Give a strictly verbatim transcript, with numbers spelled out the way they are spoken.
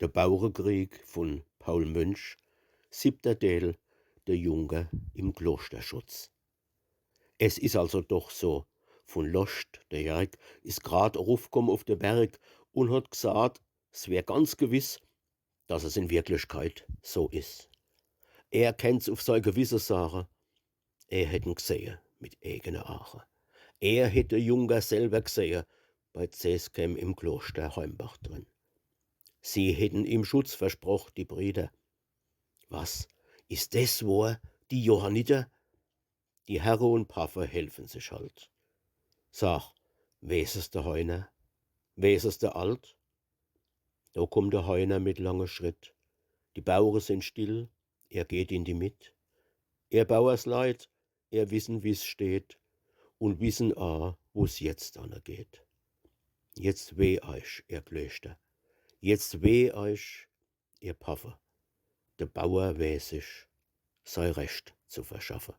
De Bauerekrieg vun Paul Münch, siebter Deel, de Junker im Kloschterschutz. Es is also doch so, vun Loscht, de Jörg is grad erufkomm uf de Berg un hot gsat, s wär ganz gewiss, dass es in Wirklichkeit so is. Er kennt's uf sei Gewisse sage, er hätt en gsehe mit eigene Aache. Er hätt de Junker selwer gsehe, bei Zeskem im Kloster Heimbach drin. Sie hätten ihm Schutz versproch, die Brieder. Was, is des wohr, die Johanniter? Die Herre un Paffe helfen sich halt. Sag, weeß es de Heiner? Weeß es de Alt? Do kummt de Heiner mit lange Schritt. Die Bauere sin still, er geht in die Mitt. Ihr Bauersleit, er wissen, wie's steht, un wissen a, wo's jetzt anegeht. Jetzt weh eich, ihr Klöster, jetzt weh eich, ihr Paffe. De Bauer weeß sich sei Recht zu verschaffe.